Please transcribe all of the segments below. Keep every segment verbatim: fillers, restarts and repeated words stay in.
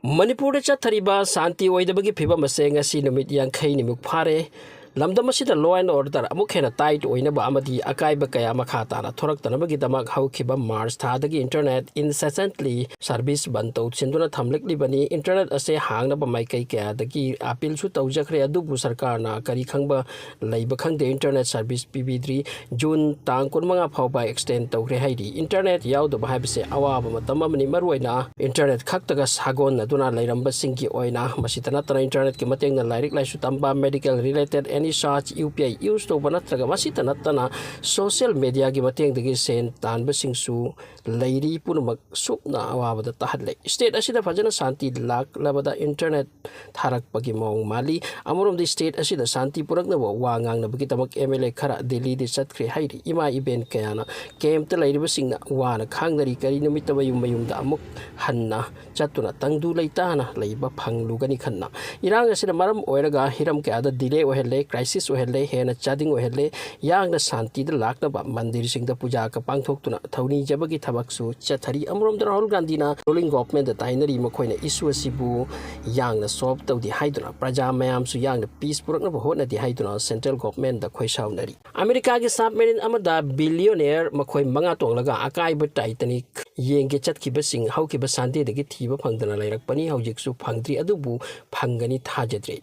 ꯃꯅꯤꯄꯨꯔꯗ ꯆꯠꯊꯔꯤꯕ ꯁꯥꯟꯇꯤ ꯑꯣꯏꯗꯕꯒꯤ ꯐꯤꯕꯝ ꯑꯁꯦ ꯉꯁꯤ ꯅꯨꯃꯤꯠ ꯌꯥꯡꯈꯩꯅꯤꯃꯨꯛ ꯐꯥꯔꯦ꯫ ꯂꯝꯗꯝ ꯑꯁꯤꯗ law and order ꯑꯃꯨꯛ ꯍꯦꯟꯅ tight ꯑꯣꯏꯅꯕ ꯑꯃꯗꯤ ꯑꯀꯥꯏꯕ ꯀꯌꯥ ꯃꯈꯥ ꯇꯥꯅ ꯊꯣꯔꯛꯇꯅꯕꯒꯤꯗꯃꯛ ꯍꯧꯈꯤꯕ March ꯊꯥꯗꯒꯤ internet incessantly service ꯕꯟ ꯇꯧꯁꯤꯟꯗꯨꯅ ꯊꯝꯂꯛꯂꯤꯕꯅꯤ꯫ Internet ꯑꯁꯦ ꯍꯥꯡꯅꯕ ꯃꯥꯏꯀꯩ ꯀꯌꯥꯗꯒꯤ appealꯁꯨ ꯇꯧꯖꯈ꯭ꯔꯦ, ꯑꯗꯨꯕꯨ ꯁꯔꯀꯥꯔꯅ ꯀꯔꯤ ꯈꯪꯕ ꯂꯩꯕ ꯈꯪꯗꯦ, internet service ꯄꯤꯕꯤꯗ꯭ꯔꯤ꯫ June ꯇꯥꯡ ꯀꯨꯟꯃꯉꯥ ꯐꯥꯎꯕ extend ꯇꯧꯈ꯭ꯔꯦ ꯍꯥꯏꯔꯤ꯫ Internet ꯌꯥꯎꯗꯕ ꯍꯥꯏꯕꯁꯦ ꯑꯋꯥꯕ ꯃꯇꯝ ꯑꯃꯅꯤ, ꯃꯔꯨꯑꯣꯏꯅ internet ꯈꯛꯇꯒ ꯁꯥꯒꯣꯟꯅꯗꯨꯅ ꯂꯩꯔꯝꯕꯁꯤꯡꯒꯤ ꯑꯣꯏꯅ꯫ ꯃꯁꯤꯇ ꯅꯠꯇꯅ internetꯀꯤ ꯃꯇꯦꯡꯅ ꯂꯥꯏꯔꯤꯛ ꯂꯥꯏꯁꯨ ꯇꯝꯕ, medical related any search, UPI use ꯇꯧꯕ ꯅꯠꯇ꯭ꯔꯒ ꯃꯁꯤꯇ ꯅꯠꯇꯅ social mediaꯒꯤ ꯃꯇꯦꯡꯗꯒꯤ ꯁꯦꯟ ꯇꯥꯟꯕꯁꯤꯡꯁꯨ ꯂꯩꯔꯤ꯫ ꯄꯨꯝꯅꯃꯛ ꯁꯨꯞꯅ ꯑꯋꯥꯕꯗ ꯇꯥꯍꯜꯂꯦ꯫ State ꯑꯁꯤꯗ ꯐꯖꯅ ꯁꯥꯟꯇꯤ ꯂꯥꯛꯂꯕꯗ internet ꯊꯥꯔꯛꯄꯒꯤ ꯃꯑꯣꯡ ꯃꯥꯜꯂꯤ꯫ ꯑꯃꯔꯣꯝꯗ state ꯑꯁꯤꯗ ꯁꯥꯟꯇꯤ ꯄꯨꯔꯛꯅꯕ ꯋꯥ ꯉꯥꯡꯅꯕꯒꯤꯗꯃꯛ MLA ꯈꯔ ꯗꯤꯜꯂꯤꯗ ꯆꯠꯈ꯭ꯔꯦ ꯍꯥꯏꯔꯤ꯫ ꯏꯃꯥ ꯏꯕꯦꯟ ꯀꯌꯥꯅ campꯇ ꯂꯩꯔꯤꯕꯁꯤꯡꯅ ꯋꯥꯅ ꯈꯥꯡꯅꯔꯤ꯫ ꯀꯔꯤ ꯅꯨꯃꯤꯠꯇ ꯃꯌꯨꯝ ꯃꯌꯨꯝꯗ ꯑꯃꯨꯛ ꯍꯟꯅ ꯆꯠꯇꯨꯅ ꯇꯪꯗꯨ ꯂꯩꯇꯥꯅ ꯂꯩꯕ ꯐꯪꯂꯨꯒꯅꯤ ꯈꯟꯅ꯫ ꯏꯔꯥꯡ ꯑꯁꯤꯅ ꯃꯔꯝ ꯑꯣꯏꯔꯒ ꯍꯤꯔꯝ ꯀꯌꯥꯗ delay ꯑꯣꯏꯍꯜꯂꯦ, crisis ꯑꯣꯏꯍꯜꯂꯦ, ꯍꯦꯟꯅ ꯆꯥꯗꯤꯡ ꯑꯣꯏꯍꯜꯂꯦ꯫ ꯌꯥꯡꯅ ꯁꯥꯟꯇꯤꯗ ꯂꯥꯛꯅꯕ ꯃꯟꯗꯤꯔꯁꯤꯡꯗ ꯄꯨꯖꯥꯒ ꯄꯥꯡꯊꯣꯛꯇꯨꯅ ꯊꯧꯅꯤꯖꯕꯒꯤ ꯊꯕꯛꯁꯨ ꯆꯠꯊꯔꯤ꯫ ꯑꯃꯔꯣꯝꯗ ꯔꯥꯍꯨꯜ ꯒꯥꯟꯙꯤꯅ ruling governmentꯗ ꯇꯥꯏꯅꯔꯤ꯫ ꯃꯈꯣꯏꯅ issue ꯑꯁꯤꯕꯨ ꯌꯥꯡꯅ solve ꯇꯧꯗꯦ ꯍꯥꯏꯗꯨꯅ, ꯄ꯭ꯔꯖꯥ ꯃꯌꯥꯝꯁꯨ ꯌꯥꯡꯅ peace ꯄꯨꯔꯛꯅꯕ ꯍꯣꯠꯅꯗꯦ ꯍꯥꯏꯗꯨꯅ central governmentꯗ ꯈꯣꯏꯁꯥꯎꯅꯔꯤ꯫ ꯑꯃꯦꯔꯤꯀꯥꯒꯤ submarine ꯑꯃꯗ billionaire ꯃꯈꯣꯏ ꯃꯉꯥ ꯇꯣꯡꯂꯒ ꯑꯀꯥꯏꯕ Titanic ꯌꯦꯡꯒꯦ ꯆꯠꯈꯤꯕꯁꯤꯡ ꯍꯧꯈꯤꯕ Sundayꯗꯒꯤ ꯊꯤꯕ ꯐꯪꯗꯅ ꯂꯩꯔꯛꯄꯅꯤ꯫ ꯍꯧꯖꯤꯛꯁꯨ ꯐꯪꯗ꯭ꯔꯤ, ꯑꯗꯨꯕꯨ ꯐꯪꯒꯅꯤ ꯊꯥꯖꯗ꯭ꯔꯤ꯫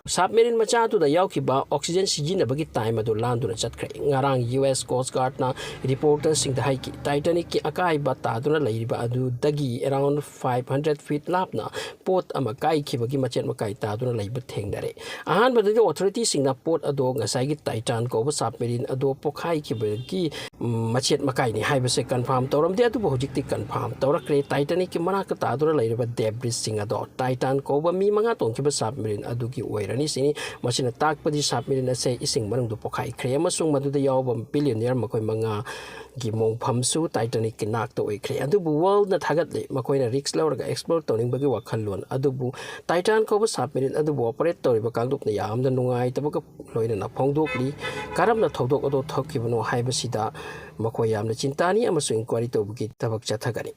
Submarine ꯃꯆꯥ ꯑꯗꯨꯗ ꯌꯥꯎꯈꯤꯕ oxygen ꯁꯤꯖꯤꯟꯅꯕꯒꯤ time ꯑꯗꯨ ꯂꯥꯟꯗꯨꯅ ꯆꯠꯈ꯭ꯔꯦ꯫ ꯉꯔꯥꯡ US Coast Guardꯅ reporterꯁꯤꯡꯗ ꯍꯥꯏꯈꯤ, Titanicꯀꯤ ꯑꯀꯥꯏꯕ ꯇꯥꯗꯨꯅ ꯂꯩꯔꯤꯕ ꯑꯗꯨꯗꯒꯤ around five hundred feet ꯂꯥꯞꯅ ꯄꯣꯠ ꯑꯃ ꯀꯥꯏꯈꯤꯕꯒꯤ ꯃꯆꯦꯠ ꯃꯀꯥꯏ ꯇꯥꯗꯨꯅ ꯂꯩꯕ ꯊꯦꯡꯅꯔꯦ꯫ ꯑꯍꯥꯟꯕꯗꯗꯤ authorityꯁꯤꯡꯅ ꯄꯣꯠ ꯑꯗꯣ ꯉꯁꯥꯏꯒꯤ Titan ꯀꯧꯕ submarine ꯑꯗꯣ ꯄꯣꯈꯥꯏꯈꯤꯕꯒꯤ ꯃꯆꯦꯠ ꯃꯀꯥꯏꯅꯤ ꯍꯥꯏꯕꯁꯦ confirm ꯇꯧꯔꯝꯗꯦ, ꯑꯗꯨꯕꯨ ꯍꯧꯖꯤꯛꯇꯤ confirm ꯇꯧꯔꯛꯈ꯭ꯔꯦ꯫ Titanicꯀꯤ ꯃꯅꯥꯛꯇ ꯇꯥꯗꯨꯅ ꯂꯩꯔꯤꯕ debrisꯁꯤꯡ ꯑꯗꯣ Titan ꯀꯧꯕ ꯃꯤ ꯃꯉꯥ ꯇꯣꯡꯈꯤꯕ submarine ꯑꯗꯨꯒꯤ ꯑꯣꯏꯔꯅꯤ ꯁꯤꯅꯤ꯫ ꯃꯁꯤꯅ ꯇꯥꯛꯄꯗꯤ submarine ꯑꯁꯦ ꯏꯁꯤꯡ ꯃꯅꯨꯡꯗ ꯄꯣꯈꯥꯏꯈ꯭ꯔꯦ ꯑꯃꯁꯨꯡ ꯃꯗꯨꯗ ꯌꯥꯎꯕ billionaire ꯃꯈꯣꯏ ꯃꯉꯥꯒꯤ ꯃꯣꯡꯐꯝꯁꯨ Titanicꯀꯤ ꯅꯥꯛꯇ ꯑꯣꯏꯈ꯭ꯔꯦ꯫ ꯑꯗꯨꯕꯨ worldꯅ ꯊꯥꯒꯠꯂꯤ, ꯃꯈꯣꯏꯅ risk ꯂꯧꯔꯒ explore ꯇꯧꯅꯤꯡꯕꯒꯤ ꯋꯥꯈꯜꯂꯣꯟ ꯑꯗꯨꯕꯨ Titan ꯀꯧꯕ submarine ꯑꯗꯨꯕꯨ operate ꯇꯧꯔꯤꯕ ꯀꯥꯡꯂꯨꯞꯅ ꯌꯥꯝꯅ ꯅꯨꯡꯉꯥꯏꯇꯕꯒ ꯂꯣꯏꯅꯅ ꯐꯣꯡꯗꯣꯛꯂꯤ꯫ ꯀꯔꯝꯅ ꯊꯧꯗꯣꯛ ꯑꯗꯨ ꯊꯣꯛꯈꯤꯕꯅꯣ ꯍꯥꯏꯕꯁꯤꯗ ꯃꯈꯣꯏ ꯌꯥꯝꯅ ꯆꯤꯟꯇꯥꯅꯤ ꯑꯃꯁꯨꯡ inquiry ꯇꯧꯕꯒꯤ ꯊꯕꯛ ꯆꯠꯊꯒꯅꯤ꯫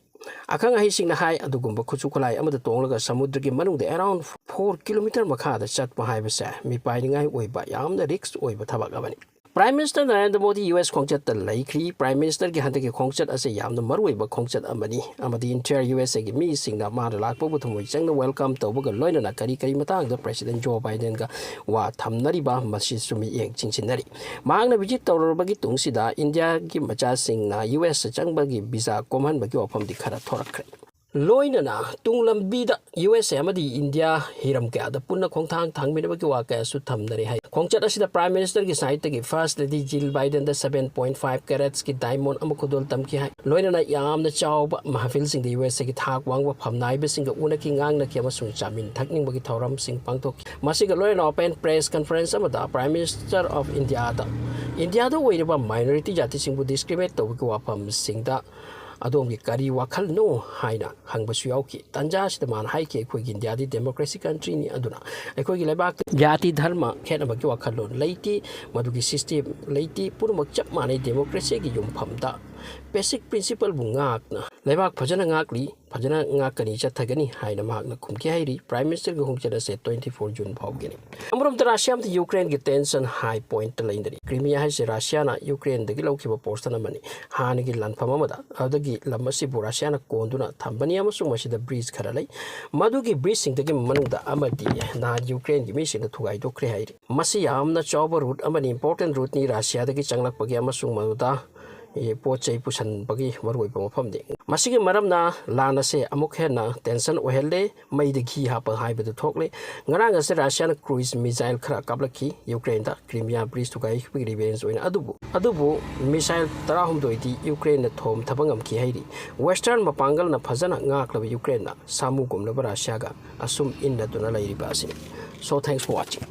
ꯑꯈꯪ ꯑꯍꯩꯁꯤꯡꯅ ꯍꯥꯏ, ꯑꯗꯨꯒꯨꯝꯕ ꯈꯨꯠꯁꯨ ꯈꯨꯠꯂꯥꯏ ꯑꯃꯗ ꯇꯣꯡꯂꯒ ꯁꯃꯨꯗ꯭ꯔꯒꯤ ꯃꯅꯨꯡꯗ around four kilometer ꯃꯈꯥꯗ ꯆꯠꯄ ꯍꯥꯏꯕꯁꯦ ꯃꯤꯄꯥꯏꯅꯤꯡꯉꯥꯏ ꯑꯣꯏꯕ ꯌꯥꯝꯅ risk ꯑꯣꯏꯕ ꯊꯕꯛ ꯑꯃꯅꯤ꯫ Prime Minister Narendra Modi U S ꯈꯣꯡꯆꯠꯇ ꯂꯩꯈ꯭ꯔꯤ꯫ Prime Ministerꯒꯤ ꯍꯟꯗꯛꯀꯤ ꯈꯣꯡꯆꯠ ꯑꯁꯦ ꯌꯥꯝꯅ ꯃꯔꯨꯑꯣꯏꯕ ꯈꯣꯡꯆꯠ ꯑꯃꯅꯤ ꯑꯃꯗꯤ entire U S Aꯒꯤ ꯃꯤꯁꯤꯡꯅ ꯃꯥꯅ ꯂꯥꯛꯄꯕꯨ ꯊꯃꯣꯏ ꯆꯪꯅ welcome ꯇꯧꯕꯒ ꯂꯣꯏꯅꯅ ꯀꯔꯤ ꯀꯔꯤ ꯃꯇꯥꯡꯗ President Joe Bidenꯒ ꯋꯥ ꯊꯝꯅꯔꯤꯕ ꯃꯁꯤꯁꯨ ꯃꯤꯠꯌꯦꯡ ꯆꯤꯡꯁꯤꯟꯅꯔꯤ꯫ ꯃꯍꯥꯛꯅ visit ꯇꯧꯔꯨꯔꯕꯒꯤ ꯇꯨꯡꯁꯤꯗ Indiaꯒꯤ ꯃꯆꯥꯁꯤꯡꯅ U S ꯆꯪꯕꯒꯤ visa ꯀꯣꯝꯍꯟꯕꯒꯤ ꯋꯥꯐꯝꯗꯤ ꯈꯔ ꯊꯣꯔꯛꯈ꯭ꯔꯦ꯫ ꯂꯣꯏꯅꯅ ꯇꯨꯡ ꯂꯝꯕꯤꯗ U S A ꯑꯃꯗꯤ India ꯍꯤꯔꯝ ꯀꯌꯥꯗ ꯄꯨꯟꯅ ꯈꯣꯡꯊꯥꯡ ꯊꯥꯡꯃꯤꯟꯅꯕꯒꯤ ꯋꯥ ꯀꯌꯥꯁꯨ ꯊꯝꯅꯔꯦ ꯍꯥꯏ꯫ ꯈꯣꯡꯆꯠ ꯑꯁꯤꯗ Prime Ministerꯒꯤ sideꯇꯒꯤ First Lady Jill Bidenꯗ seven point five carats ꯀꯤ diamond ꯑꯃ ꯈꯨꯗꯣꯜ ꯇꯝꯈꯤ ꯍꯥꯏ꯫ ꯂꯣꯏꯅꯅ ꯌꯥꯝꯅ ꯆꯥꯎꯕ ꯃꯍꯐꯤꯜꯁꯤꯡꯗ U S Aꯒꯤ ꯊꯥꯛ ꯋꯥꯡꯕ ꯐꯝꯅꯥꯏꯕꯁꯤꯡꯒ ꯎꯅꯈꯤ, ꯉꯥꯡꯅꯈꯤ ꯑꯃꯁꯨꯡ ꯆꯥꯃꯤꯟ ꯊꯛꯅꯤꯡꯕꯒꯤ ꯊꯧꯔꯝꯁꯤꯡ ꯄꯥꯡꯊꯣꯛꯈꯤ꯫ ꯃꯁꯤꯒ ꯂꯣꯏꯅꯅ open press conference ꯑꯃꯗ Prime Minister of Indiaꯗ Indiaꯗ ꯑꯣꯏꯔꯤꯕ minority ꯖꯥꯇꯤꯁꯤꯡꯕꯨ discriminate ꯇꯧꯕꯒꯤ ꯋꯥꯐꯝꯁꯤꯡꯗ ꯑꯗꯣꯝꯒꯤ ꯀꯔꯤ ꯋꯥꯈꯜꯅꯣ ꯍꯥꯏꯅ ꯍꯪꯕꯁꯨ ꯌꯥꯎꯈꯤ꯫ ꯇꯥꯟꯖꯥ ꯑꯁꯤꯗ ꯃꯥꯅ ꯍꯥꯏꯈꯤ, "ꯑꯩꯈꯣꯏꯒꯤ Indiaꯗꯤ democracy countryꯅꯤ, ꯑꯗꯨꯅ ꯑꯩꯈꯣꯏꯒꯤ ꯂꯩꯕꯥꯛꯇ ꯖꯥꯇꯤ ꯙꯔꯃ ꯈꯦꯠꯅꯕꯒꯤ ꯋꯥꯈꯜꯂꯣꯟ ꯂꯩꯇꯦ, ꯃꯗꯨꯒꯤ system ꯂꯩꯇꯦ, ꯄꯨꯝꯅꯃꯛ ꯆꯞ ꯃꯥꯟꯅꯩ꯫ Democracyꯒꯤ ꯌꯨꯝꯐꯝꯗ basic principleꯕꯨ ꯉꯥꯛꯅ ꯂꯩꯕꯥꯛ ꯐꯖꯅ ꯉꯥꯛꯂꯤ, ꯐꯖꯅ ꯉꯥꯛꯀꯅꯤ, ꯆꯠꯊꯒꯅꯤ" ꯍꯥꯏꯅ ꯃꯍꯥꯛꯅ ꯈꯨꯝꯈꯤ ꯍꯥꯏꯔꯤ꯫ Prime Ministerꯒꯤ ꯈꯣꯡꯆꯠ ꯑꯁꯦ twenty four June ꯐꯥꯎꯒꯤꯅꯤ꯫ ꯑꯃꯔꯣꯝꯗ Russia ꯑꯃꯗꯤ Ukraineꯒꯤ tension high pointꯇ ꯂꯩꯅꯔꯤ꯫ Crimea ꯍꯥꯏꯁꯤ Russiaꯅ Ukraineꯗꯒꯤ ꯂꯧꯈꯤꯕ portion ꯑꯃꯅꯤ꯫ ꯍꯥꯟꯅꯒꯤ ꯂꯥꯟꯐꯝ ꯑꯃꯗ ꯑꯗꯨꯗꯒꯤ ꯂꯝ ꯑꯁꯤꯕꯨ Russiaꯅ ꯀꯣꯟꯗꯨꯅ ꯊꯝꯕꯅꯤ ꯑꯃꯁꯨꯡ ꯃꯁꯤꯗ bridge ꯈꯔ ꯂꯩ꯫ ꯃꯗꯨꯒꯤ bridgeꯁꯤꯡꯗꯒꯤ ꯃꯅꯨꯡꯗ ꯑꯃꯗꯤ ꯅꯍꯥꯟ Ukraineꯒꯤ ꯃꯤꯁꯤꯡꯅ ꯊꯨꯒꯥꯏꯗꯣꯛꯈ꯭ꯔꯦ ꯍꯥꯏꯔꯤ꯫ ꯃꯁꯤ ꯌꯥꯝꯅ ꯆꯥꯎꯕ route ꯑꯃꯅꯤ, important routeꯅꯤ꯫ Russiaꯗꯒꯤ ꯆꯪꯂꯛꯄꯒꯤ ꯑꯃꯁꯨꯡ ꯃꯗꯨꯗ, ꯑꯦ, ꯄꯣꯠ ꯆꯩ ꯄꯨꯁꯟꯕꯒꯤ ꯃꯔꯨꯑꯣꯏꯕ ꯃꯐꯝꯅꯤ꯫ ꯃꯁꯤꯒꯤ ꯃꯔꯝꯅ ꯂꯥꯟ ꯑꯁꯦ ꯑꯃꯨꯛ ꯍꯦꯟꯅ tension ꯑꯣꯏꯍꯜꯂꯦ, ꯃꯩꯗ ꯘꯤ ꯍꯥꯞꯄ ꯍꯥꯏꯕꯗꯨ ꯊꯣꯛꯂꯦ꯫ ꯉꯔꯥꯡ ꯑꯁꯦ Russiaꯅ cruise missile ꯈꯔ ꯀꯥꯞꯂꯛꯈꯤ Ukraineꯗ, Crimea bridge ꯊꯨꯒꯥꯏꯈꯤꯕꯒꯤ revenge ꯑꯣꯏꯅ꯫ ꯑꯗꯨꯕꯨ, ꯑꯗꯨꯕꯨ missile ꯇꯔꯥꯍꯨꯝꯗꯣꯏꯗꯤ Ukraineꯅ ꯊꯣꯝꯊꯕ ꯉꯝꯈꯤ ꯍꯥꯏꯔꯤ꯫ Western ꯃꯄꯥꯡꯒꯜꯅ ꯐꯖꯅ ꯉꯥꯛꯂꯕ Ukraineꯅ ꯁꯥꯃꯨꯒꯨꯝꯂꯕ Russiaꯒ ꯑꯁꯨꯝ ꯏꯟꯅꯗꯨꯅ ꯂꯩꯔꯤꯕ ꯑꯁꯤꯅꯤ꯫ So, thanks for watching꯫